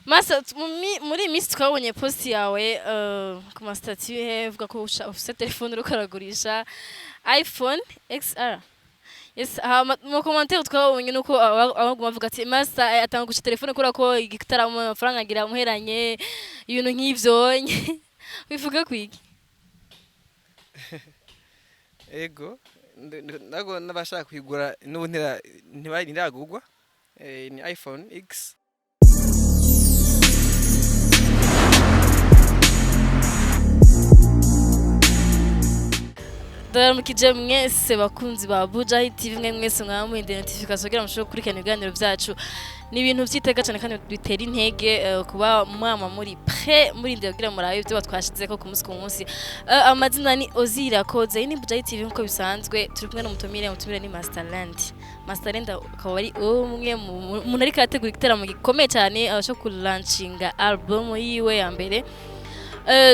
Masa muri iyi minsi twabonye post yawe ku ma statut, he uvuga ko ufise telefone uriko uragurisha iPhone XR. Yes, hama mu commentaire twabonye nuko abaguma bavuga ati Masa atanga gurisha telefone kubera ko igitaramo amafaranga agira amuheranye, ibintu nk'ivyo. Bivuga kwiki? Ego, nago n'abashaka kuyigura n'ubu ntiragurwa. Ni iPhone X. Ndaramukije mwese bakunzi ba Buja TV, mwe mwese mwamuhindira notification kugira mushobore gukurikirana ibiganiro byacu. Ni ibintu by'iteka cyane kandi bitera intege kuba mwama muri prêt murindira kugira murabe ibyo batwashizeko ku munsi ku munsi. Amazina ni Ozira Koze, iyi ni Buja TV nkuko bisanzwe. Turi kumwe n'umutumire, umutumire ni Masterland. Masterland akaba ari umwe mu muntu ariko arategura igitaramo gikomeye cyane cyo kulanshinga album yiwe ya mbere.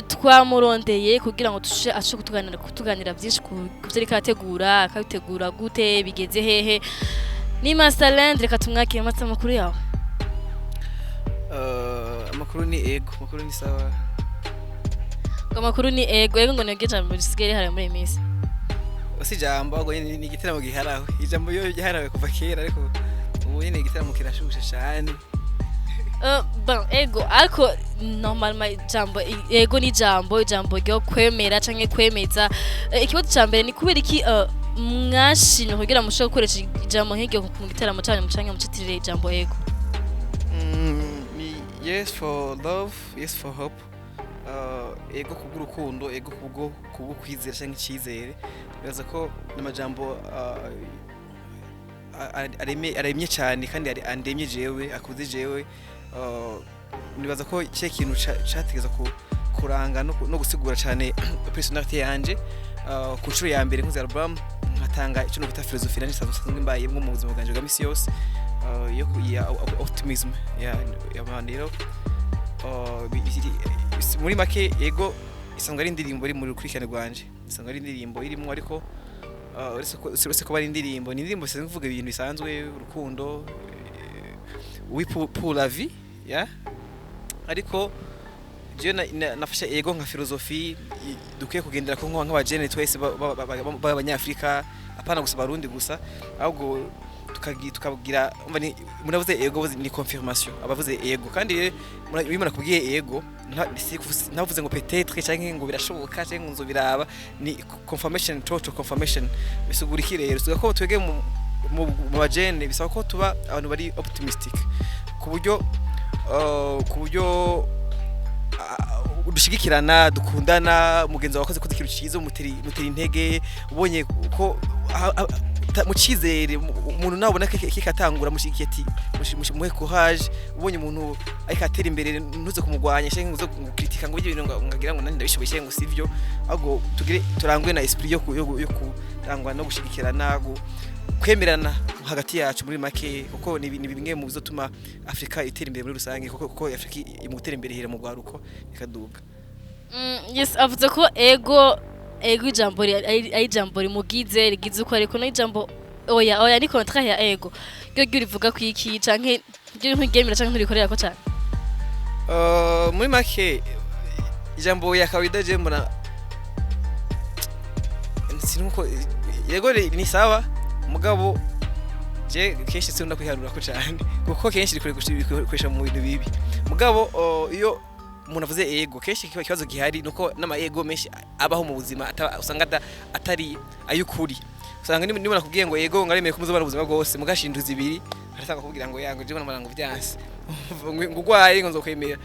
Twamurondeye kugira ngo tushe ashobore kutuganira byinshi ku byo ariko arategura, akabitegura gute, bigeze hehe. Ni Masterland, reka tumwakire. Master, amakuru yawe? Amakuru ni ego, amakuru ni sawa. Ngo amakuru ni ego ego, ngo niryo jambo risigaye rihari muri iyi minsi. Si ijambo, ahubwo nyene ni igitaramo giharawe. Ijambo yo ryaharawe kuva kera, ariko ubu nyene igitaramo kirashushe cane. Bon, ego, ariko normalement ijambo ego ni ijambo ryo kwemera canke kwemeza. Ikibazo ca mbere ni kubera iki mwashimye kugira mushobore gukoresha ijambo nk'iryo mu gitaramo canyu, canke mucitirire ijambo ego? Ni yes for love, yes for hope. Ego kubw'urukundo, ego kubwo kwizera canke icizere. Bibaza ko n'amajambo aremye cyane kandi andemye jewe, akuze jewe. Nibaza ko cye kintu categeza kuranga no gusigura cyane personnalité yanje. Ku nshuro ya mbere nkoze album nkatanga ico no kwita philosophie nanje nsanzwe mbayemwo mu buzima bwanje bwa misi yose, yo ya optimism ya abantu. Rero muri make ego isanzwe ari indirimbo iri muri rukurikirane rwanje, isanzwe ari indirimbo irimwo, ariko uretse ko ari indirimbo, ni indirimbo isanzwe ivuga ibintu bisanzwe, urukundo, oui pour la vie, yeah. Ariko jewe nafashe ego nka philosophie dukwiye kugendera ko nk'abajene twese b'abanyafrika, apana gusa abarundi gusa, ahubwo tukagira umva ni muravuze ego ni confirmation abavuze ego. Kandi rero iyo umuntu akubwiye ego, ntavuze ngo peut-être canke ngo birashoboka canke ngo nzobiraba, ni confirmation, total confirmation. Bisigura iki rero? Bisigura ko twebwe mu bajene bisaba ko tuba abantu bari optimistic ku buryo dushigikirana, dukundana. Mugenzi wawe akoze ikintu cyiza, umutera intege. Ubonye ko mu cyizere umuntu nawe ubona kikatangura, mushigikiye ati muhe courage. Ubonye umuntu ariko atera imbere, ntuze kumugwanya cyangwa ngo uze gukritika ngo ibyo bintu ngo ngagira ngo nanjye ndabishoboye cyangwa ngo sivyo, ahubwo tugire turangwe na esprit yo kurangwa no gushigikirana, kwemerana hagati yacu muri make, kuko ni bimwe mu bizotuma Afrika itera imbere muri rusange, kuko Afrika mu gutera imbere ihera mu rwaruko ikaduga. Yes, avuze ko ego ijambo ari ijambo rimugize, rigize uko, ariko n'ijambo oya, oya ni contraire ya ego, ryo rivuga ku iki, canke ryo nturyemera canke nturikorera ko cane? Muri make ijambo ya kawaida je mbona sinuko yego ni sawa, mugabo je kenshi sinkunda kwiharura ko cyane, kuko kenshi rikoresha mu bintu bibi. Mugabo iyo umuntu avuze ego, kenshi ikibazo gihari nuko n'ama ego menshi abaho mu buzima usanga atari ay'ukuri. Usanga niba nakubwiye ngo ego ngaremeye ko muzobana ubuzima bwose, mugashinduza ibiri aratanga kubwira ngo yango je mbona ngo vyanse, ngo ugwaye ngo nzokwemera,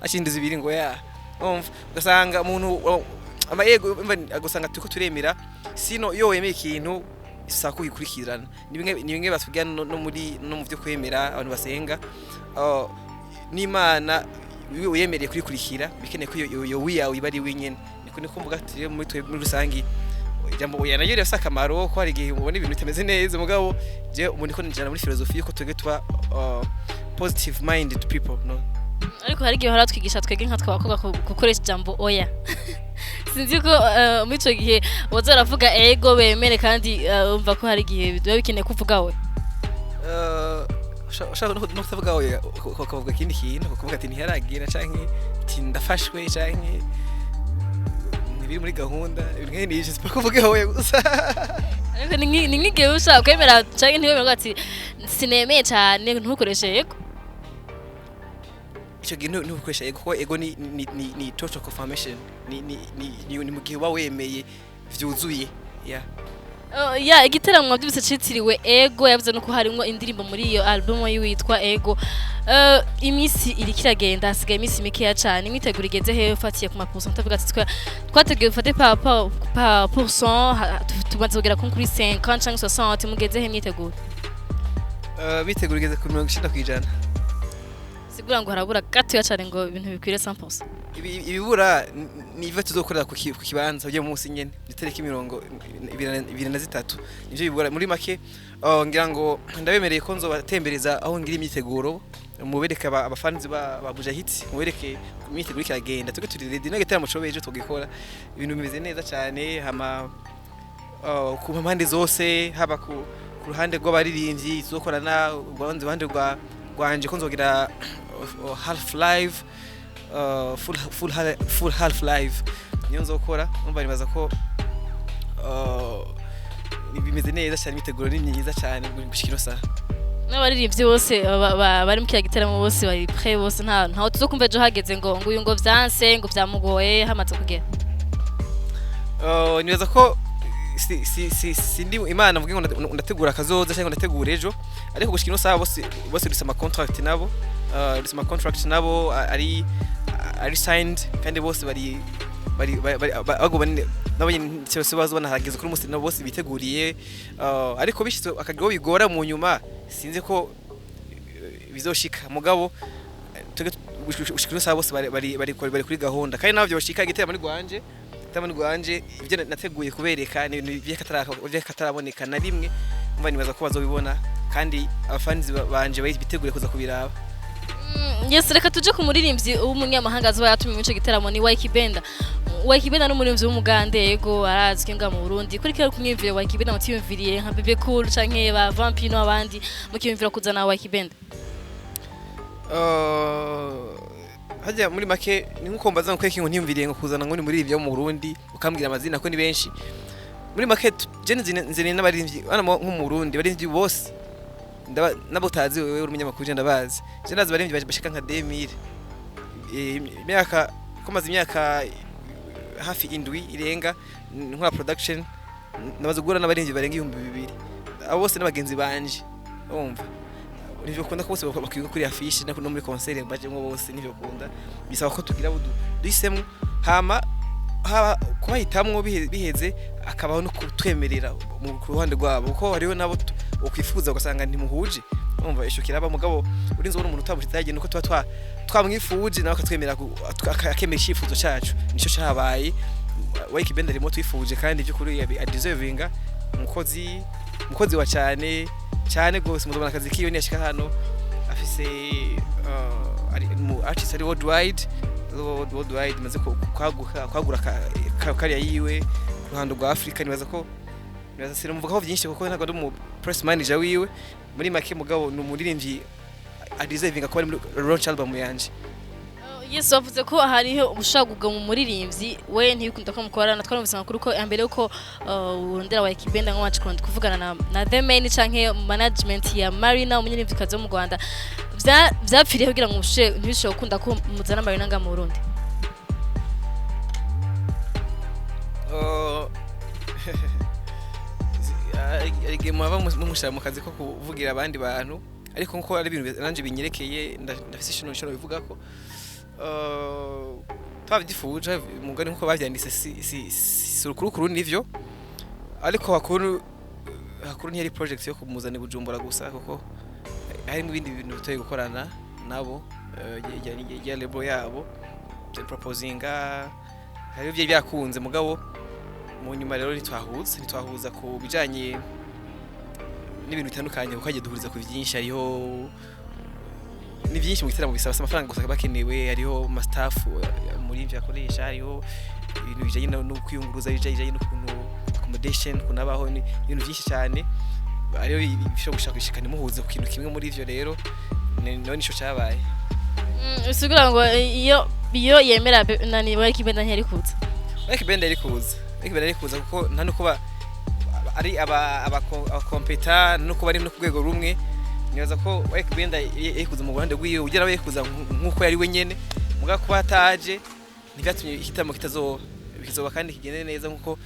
ashinduza ibiri ngo ya umva, ugasanga umuntu ama ego umva, ugasanga turiko turemera. Sino iyo wemeye ikintu isaba ko ugikurikirana. Ni bimwe batubwira no muri no mu byo kwemera, abantu basenga, n'Imana iyo uyemereye kurikurikira bikeneye ko iyo wiyawe iba ari winyene. Niko mvuga ati rero muri twe muri rusangi ijambo oya naryo rirafise akamaro, ko hari igihe ubona ibintu bitameze neza. Mugabo je ubu ndiko ninjira muri philosophie yuko twebwe tuba positive minded people, no? Ariko hari igihe haratwigisha twebwe nka twabakobwa gukoresha ijambo oya. Sinzi ko muri ico gihe boza baravuga ego bemere, kandi umva ko hari igihe biba bikeneye kuvuga we. Ushaka no kutavuga oya, ukavuga ikindi kintu, ukavuga ati ntiharagira, canke ati ndafashwe, canke ntibiri muri gahunda, ibintu nk'ibi n'ivyo. Sipfa kuvuga oya gusa. Ariko ni nk'igihe ushaka kwemera canke ntiwemere, ngo ati sinemeye cane, ntukoreshe yego. Ico gihe ntukoresha ego, kuko ego ni total confirmation, ni mu gihe uba wemeye vyuzuye, yeah. Ya, igiteramo mwavyibutse citiriwe Ego, yavuze nuko harimwo indirimbo muri iyo album yiwe yitwa Ego. Iminsi iriko iragenda, hasigaye iminsi mikeya cane. Imyiteguro igeze hehe ufatiye ku ma pourcent? Avuga ati twateguye ufate pa pourcent, tumaze kugera kuri 50 canke 60. Mugeze he imyiteguro? Bitegura igeze ku 90%. Sigura ngo harabura gatoya cane ngo ibintu bikwire 100%. Ibibura ni ivyo tuzokorera ku kibanza ugiye mu munsi nyene, itariki 23, nivyo bibura muri make. Ngira ngo ndabemereye ko nzobatembereza aho ngira imyiteguro, mubereke abafanzi ba Bujahit, mubereke imyiteguro iriko iragenda. Tuge turi ready n'igiteramo cobe ejo tugikora, ibintu bimeze neza cane. Hama ku mpande zose, haba ku ruhande rw'abaririmbyi tuzokorana, uruhande rwa rwanje ko nzogira half live, full half live niyo nzokora. Numva nibaza ko bimeze neza cyane, imiteguro ni myiza cyane gushika ino saha. N'abaririmbyi bose bari mu kiriya giteramo bose bari prêt bose, nta ntaho tuzokumva ejo hageze ngo uyu ngo vyanse, ngo vyamugoye hamaze kugera? Nibaza ko si sindi imana mvuge ngo ndategura akazoza cyangwa ndategura ejo, ariko gushika ino saha bose dufise ama contract nabo, dufise ama contract nabo ari signed, kandi bose bari bagomba nabo nyene cyose bazo banahageze kuri umunsi, nabo bose biteguriye. Ariko bishitse akagira uwo bigora mu nyuma, sinzi ko bizoshika, mugabo twebwe gushika ino saha bose bari kuri gahunda, kandi nabo byoshika. Igiteramo ni rwanje, igiteramo ni rwanje, ibyo nateguye kubereka ni ibintu vy'akataraboneka na rimwe. Umva, nibaza ko bazobibona, kandi abafanzi banje biteguriye kuza kubiraba. Yes, reka tuje ku muririmbyi w'umunyamahanga azoba yatumiwe muri ico giteramo, ni Ykee Benda. Ykee Benda ni umuririmbyi w'umugande, yego arazwi nga mu Burundi. Kuri kera kumwiyumvira Ykee Benda, mutiyumviriye nka Bebe Cool canke ba Vampino, abandi mukiyumvira kuzana Ykee Benda? Hajya muri make ni nkuko mbaza ngo kweki ngo ntiyumviriye ngo kuzana ngo ni muri ibyo mu Burundi, ukambwira amazina ko ni benshi. Muri make je nzi n'abaririmbyi hano nko mu Burundi, abaririmbyi bose nabo utazi wewe uri umunyamakuru, je ndabazi. Je ndazi abaririmbyi bashika nka 2000. Imyaka ko maze imyaka hafi 7 irenga nkora production, namaze guhura n'abaririmbyi barenga 2000. Abo bose n'abagenzi banje. Urumva, nivyo ukunda ko bose bakwiga kuri affiche no muri concert bajemwo bose, nivyo ukunda bisaba ko tugira abo duhisemwo, hama haba kubahitamwo biheze akabaho no kutwemerera ku ruhande rwabo, kuko hariho nabo ukwifuza ugasanga ntimuhuje. Urumva, ico kiraba, mugabo urinze ubona umuntu utabushitse yagenda uko tuba twamwifuje, nawe akatwemera akemera icifuzo cacu. Nico cabaye. Ykee Benda arimo twifuje, kandi by'ukuri adeservinga, umukozi wa cyane cyane gose. Muzobona akazi kiwe niyashika hano. Afise ari mu artist ari worldwide, maze kwagura kariya yiwe ku ruhando rwa Afrika. Nibaza ko nibaza sinamuvugaho byinshi kuko ntabwo ndi umu press manager wiwe. Muri make mugabo ni umuririmbyi adeservinga kuba ari muri launch album yanje. Yesu wavuze ko hariho ushaka mu muririmbyi we ntibikunda ko mukorana. Twarumvise amakuru ko mbere yuko urondera wa Ykee Benda ngo wacu kuvugana na The Main canke management ya Marina, umunyaririmbyikazi wo mu Rwanda, vyapfiriye kugira ngo mushe ntibishobore gukunda ko muzana Marina nga mu Burundi. Hari igihe muhava mumushyira mu kazi ko kuvugira abandi bantu, ariko nkuko ari ibintu nanje binyerekeye, ndafise ishino nshobora bivuga ko twabyifuje umugani nkuko bavyanditse, si urukurukuru nivyo, ariko hakuru ntiyari project yo kumuzana i Bujumbura gusa, kuko harimo ibindi bintu bitoye gukorana nabo, rya label yabo proposinga, hariho byari byakunze. Mugabo mu nyuma rero ntitwahuza ku bijanye n'ibintu bitandukanye, kuko hagiye duhuriza ku byinshi. Hariho ni byinshi mu gitaramo bisaba, si amafaranga gusa bakenewe, hariho ama staff muri ivyo akoresha, hariho ibintu bijanye no kwiyunguruza, bijanye n'ukuntu accommodation, ukuntu abaho, ni ibintu byinshi cyane. Ariyo bishobora gushaka gushika ntimuhuze ku kintu kimwe muri ivyo. Rero none nico cabaye. Bisigura ngo iyo yemera nani Ykee Benda ntiyari kuza? Ykee Benda yari kuza, Ykee Benda yari kuza, kuko nta nuko ari abakompeta nuko bari no ku rwego rumwe. Nibaza ko Ykee Benda yari kuza mu ruhande rwiwe, ugira nawe yari kuza nkuko yari we nyene. Muga kuba ataje ntivyatumye igitaramo kitazoba, kizoba kandi kigende neza nkuko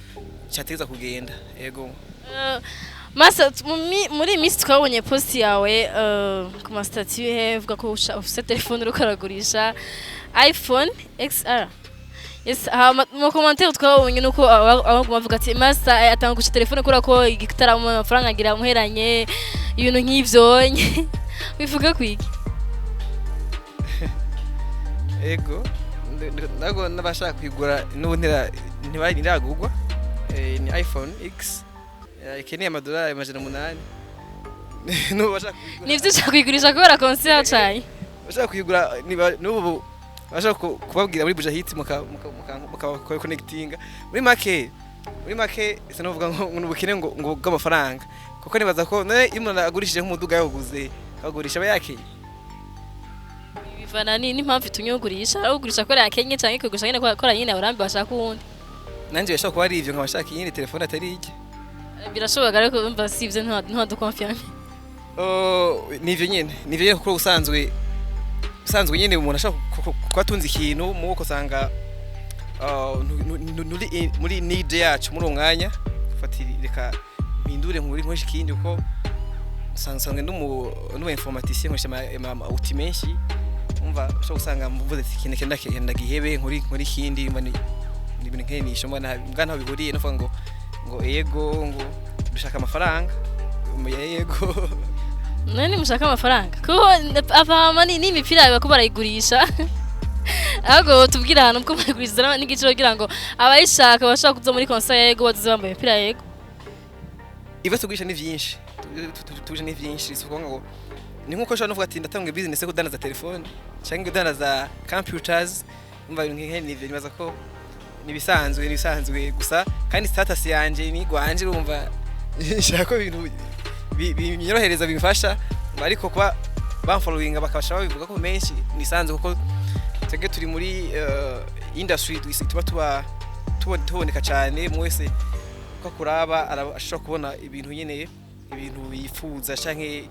cyategeza kugenda, yego. Masa muri iyi minsi twabonye post yawe ku ma statut he, uvuga ko ufise telefone uriko uragurisha iPhone XR. Yes, hama mu commentaire twabonye nuko abaguma bavuga ati Masa atanga guca telefone kubera ko igitaramo amafaranga agira amuheranye, ibintu nk'ivyo. Bivuga kwiki? Ego, nago n'abashaka kuyigura n'ubu ntibari ntiragurwa. Ni iPhone X, ikeneye amadolari 800 n'ubu bashaka kuyigura. Nivyo ushaka kuyigurisha kubera concert caye? Bashaka kuyigura n'ubu bashaka kubabwira muri Buja Hit muka connectinga. Muri make sinovuga ngo n'ubukene ngo bw'amafaranga, kuko nibaza ko none iyo umuntu agurishije nk'umuduga yawuguze akagurisha aba yakenye. Bivana ni n'impamvu itumye ugurisha, ugurisha kubera yakenye canke kugurisha nyene kubera nyene urambi bashaka uwundi. Nanje bashaka kuba ari ivyo, nkaba nshaka iyindi telefone atari ijya. Birashoboka, ariko umva si ivyo ntiwadukonfirme. Oh, nivyo nyene, nivyo nyene, kuko usanzwe nyene umuntu ashaka kuba atunze ikintu mu bwoko usanga nturi muri need yacu muri uwo mwanya. Fata reka mpindure nkuri nkoresha ikindi, kuko usanzwe ndi umu informaticien, nkoresha ama outils menshi. Umva ushobora gusanga mvuze ati ikintu kenda kenda gihebe nkuri ikindi. Mba ni ibintu nkenisho mbona mbwa ntaho bihuriye no kuvuga ngo ego ngo dushaka amafaranga mu yego. None mushaka amafaranga kuko apama ni n'imipira yawe ko barayigurisha, ahubwo tubwira ahantu ko barayigurisha n'igiciro kugira ngo abayishaka bashaka kuza muri concert yego bazoze bambaye imipira yego. Ibyo tugurisha ni vyinshi, tugurisha ni vyinshi. Si ukuvuga ngo ni nkuko ushobora no kuvuga ati ndatanga business yo kudandaza telefone cyangwa kudandaza computers. Umva ibintu nk'ivyo nivyo nibaza ko nibisanzwe gusa. Kandi status yanje ni gwanje, urumva nshaka ko ibintu binyorohereza, bimfasha. Ariko kuba bamfollowinga bakabasha babivuga ko menshi nisanzwe, kuko twebwe turi muri industry tuba tuboneka cyane. Umwe wese ko kuraba ashobora kubona ibintu nyene, ibintu yifuza canke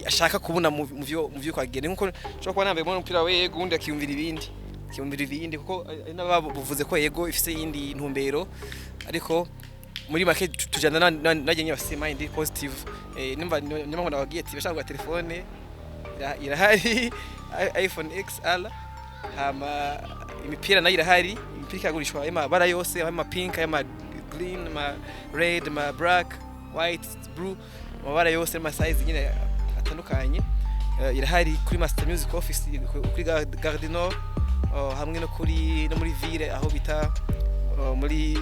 ashaka kubona mu vyo kwagenda. Nkuko ushobora kuba nambaye umupira we yego, undi akiyumvira ibindi, kuko ari n'ababuvuze ko yego ifise iyindi ntumbero. Ariko muri make tujana najye nyine bafise mind positive. Nimba nimba nababwiye ati bashaka kugura telefone irahari, iPhone XR, hama imipira nayo irahari. Imipira ikagurishwa y'amabara yose, ama pink, ama green, ama red, ama black, white, blue, amabara yose n'ama size nyine atandukanye. Irahari kuri Master Music Office kuri Gare du Nord, hamwe no kuri no muri ville aho bita muri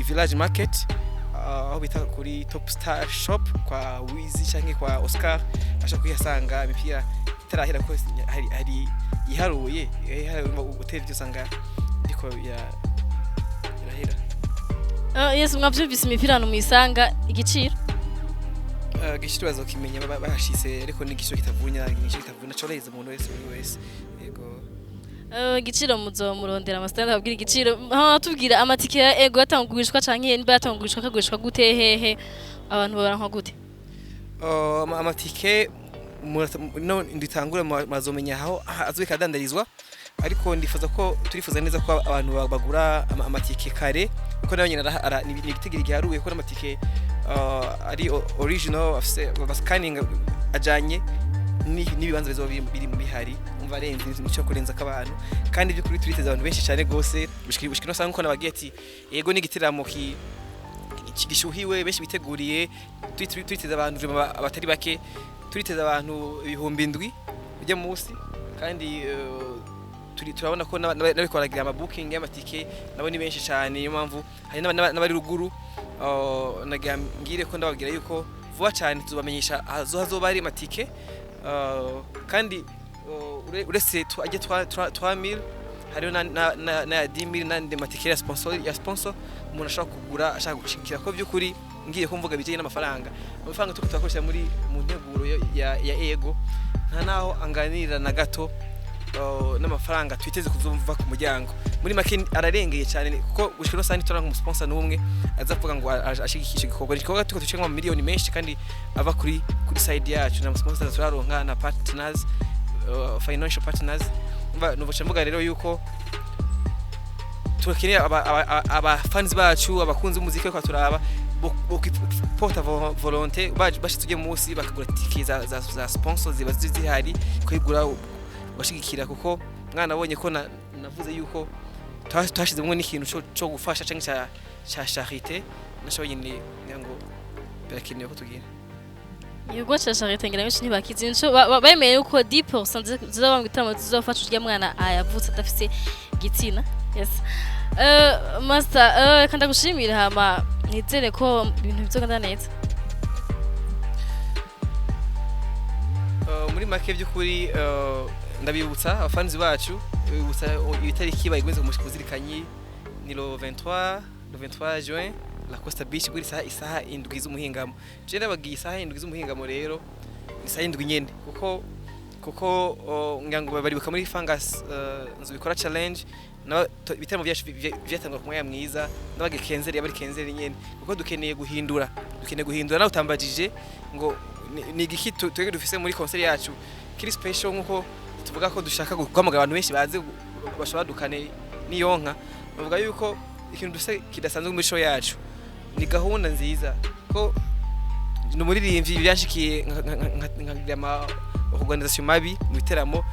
Village Market, aho bita kuri Top Star Shop kwa Wizi canke kwa Oscar. Ashobora kuyasanga imipira itarahera, ko hari iharuye utevye usanga ndiko irahera. Yes, mwavyumvise, imipira ahantu muyisanga, igiciro? Igiciro bazokimenya bahashitse, ariko ni igiciro kitavunya, ni igiciro kitavuna, corohereza umuntu wese, buri wese, yego. Igiciro muzomurondera amasitandi ababwira igiciro. Aho tubwira amatike ya ego yatangurishwa canke niba yatangurishwa akagurishwa gute, hehe, abantu baranka gute? Amatike no nditangura mazomenya aho azwi kadandarizwa, ariko ndifuza ko turifuza neza ko abantu bagura amatike kare, kuko nayo nyine ni igitigiri giharuye, kuko n'amatike ari original afise bascanning ajanye n'ibibanza bizoba biri mu bihari. Umva arenze nico kurenza k'abantu, kandi by'ukuri turiteze abantu benshi cyane gose gushika no sanga uko nabagiye ati yego ni igitaramo ki gishuhiwe, benshi biteguriye. Turiteze abantu vraiment abatari bake, turiteze abantu 7000 ujya munsi. Kandi turabona ko n'abariko baragira ama booking y'amatike nabo ni benshi cyane. Niyo mpamvu hari n'abari ruguru. Nagira ngire ko ndababwira yuko vuba cyane tuzobamenyesha hazoba hari amatike. Kandi uretse ajya 3000, hariho na 10,000 n'andi matike ya sponsor umuntu ashobora kugura ashaka gushikira ko by'ukuri. Ngiye kumvuga bijanye n'amafaranga, amafaranga turiko turakoresha muri mu nteguro ya ego nta naho anganira na gato n'amafaranga twiteze kuzumva ku muryango. Muri make ararengeye cyane, kuko gushika ino saha ntituronka umusponsor n'umwe aza kuvuga ngo ashigikishe igikorwa. Igikorwa turiko dushiramo miliyoni menshi kandi ava kuri side yacu, na sponsors turaronka na partners, financial partners. Umva, nuvuga mvuga rero yuko turakeneye aba fans bacu, abakunzi b'umuziki, ko turaba porta volonté baje bashitse ujye munsi bakagura tike za sponsors ziba zihari, kuyigura bashigikira, kuko mwana abonye ko navuze yuko twashizemwo n'ikintu co gufasha canke ca charité nasho nyine, ngira ngo birakenewe ko tugira. Igikorwa ca charité ngira benshi ntibakizi, nico bemeye yuko 10% zizoba mu gitaramo zizofasha urya mwana yavutse adafise igitsina. Yes, master, reka ndagushimira, hama nizere ko ibintu bizogenda neza. Muri make by'ukuri, ndabibutsa abafanzi bacu, bibutsa itariki bayigweze ku muzirikanyi, ni le 23, le 23 juin, la Costa Beach, kuri isaha 7 z'umuhingamo. Je ndabagiye isaha 7 z'umuhingamo rero, ni isaha 7 nyene, kuko ngira ngo baribuka muri Fungus nzu bikora challenge na ibitaramo byacu vyatangwa ku mwanya mwiza. Ndabagiye kenzeri, yabari kenzeri nyene, kuko dukeneye guhindura. Nawe utambajije ngo ni igiki twebwe dufise muri concert yacu kiri special, nkuko tuvuga ko dushaka guhamagara abantu benshi baze bashobora niyonka. Bavuga yuko ikintu dufise kidasanzwe muri show yacu ni gahunda nziza, ko ni umuririmbyi byanshikiye nkagira ama organisation mabi mu biteramo.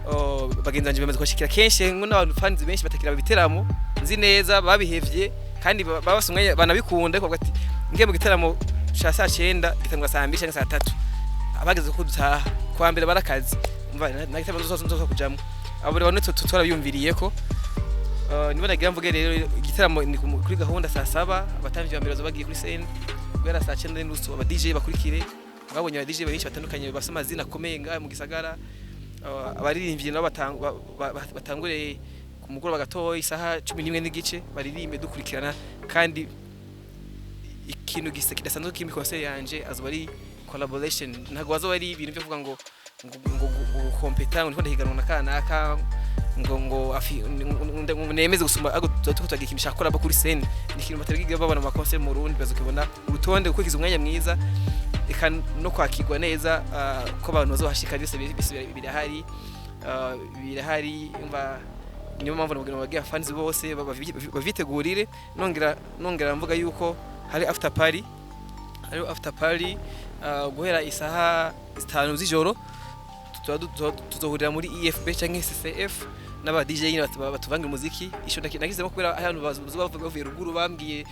Oh, bagenzi banje bamaze kuhashikira kenshi, ngo n'abantu fans benshi batakira ibiteramo nzi neza babihevye, kandi baba bafise umwanya banabikunda, ariko bavuga ati ngiye mu giteramo ca saa 9 gitangwa saa 2 canke saa 3, abageze ko dutaha kwa mbere barakazi. Umva, na gitaramo nzoza kujamwo, abo rero twarabiyumviriye ko niba nagira mvuge rero, igitaramo ni kuri gahunda saa 7, abatamvyi ba mbere bazoba bagiye kuri scène guhera saa 9:30, aba DJ bakurikire. Mwabonye aba DJ benshi batandukanye bafise amazina akomeye ngaha mu gisagara. Abaririmbyi nabo batangure ku mugoroba gatoya, isaha 11:30, baririmbe dukurikirana. Kandi ikintu gisa kidasanzwe kiri muri concert yanje azoba ari collaboration. Ntabwo bazoba ari ibintu byo kuvuga ngo kompeta, ngo ndiko ndahiganwa na kanaka, ngo afi ngo nemeze gusumba, ahubwo tuba turiko turagira ikintu ca collabo kuri scène. Ni ikintu batari babona mu concert mu Burundi. Bazokibona urutonde, gukurikiza umwanya mwiza, eka no kwakirwa neza, ko abantu bazohashika byose birahari, birahari. Umva, niyo mpamvu nabwira ababwira fans bose bavitegurire. Nongera mvuga yuko hari after party, hari after party guhera isaha 5 z'ijoro. Tuzohurira muri EFB canke CCF n'aba DJ nyine batuvangira umuziki. Isho nakizemo kubera hari abantu bazoba bavuye ruguru, bambwiye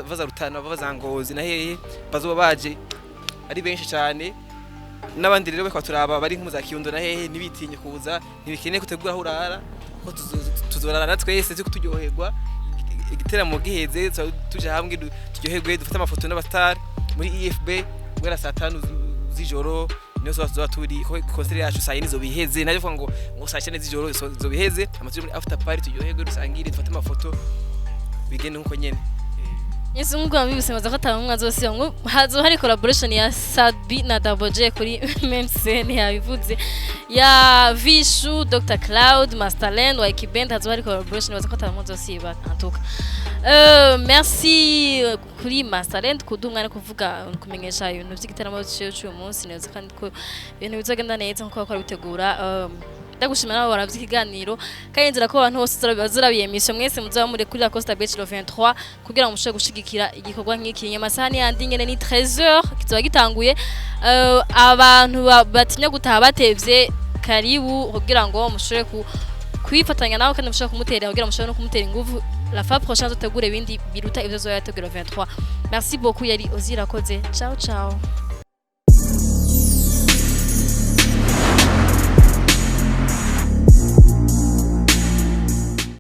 baza Rutana, baza Ngozi na hehe, bazoba baje ari benshi cyane. N'abandi rero bariko turaba bari nko mu za Kirundo na hehe, ntibitinye kuza, ntibikeneye kutegura aho urara, kuko tuzorarana twese turiko turyoherwa. Igiteramo giheze tuba tuja hamwe, turyoherwe, dufate amafoto n'abastar muri EFB guhera saa 5 z'ijoro. Niyo tuzoba turi, kuko concert yacu saa 4 izoba iheze. Ntayo kuvuga ngo saa 9 z'ijoro izoba iheze, hama tuje muri after party, turyoherwe, dusangire, dufate amafoto, bigende nkuko nyene. Yesu, nk'uko wabibise maze ko atanumwe azosiba ngo hazo hari collaboration ya Sadbi na Double J kuri même scène, yabivuze, ya Vishu, Dr Cloud, Masterland wa Ekiband, hazo hari collaboration, baza ko atanumwe azosiba. En tout cas, merci kuri Masterland kuduha umwanya kuvuga, kumenyesha ibintu vy'igitaramo cy'uyu munsi neza, kandi ko ibintu bizagenda neza nkuko bakora bitegura. Ndagushimira nabo baravye ikiganiro, kandi nzira ko abantu bose bazora émission, mwese muzaba muri kuri la Costa Beach le 23 kugira ngo mushobore gushigikira igikorwa nk'iki. Amasaha ni yandi nyene, ni 13h kizoba gitanguye. Abantu batinya gutaha batevye, karibu kugira ngo mushobore kwifatanya nawe, kandi mushobore kumutera, kugira mushobore no kumutera inguvu la fois prochaine tutegure ibindi biruta ivyo azoba yategura 23. Merci beaucoup, yari Ozirakoze. Ciao ciao.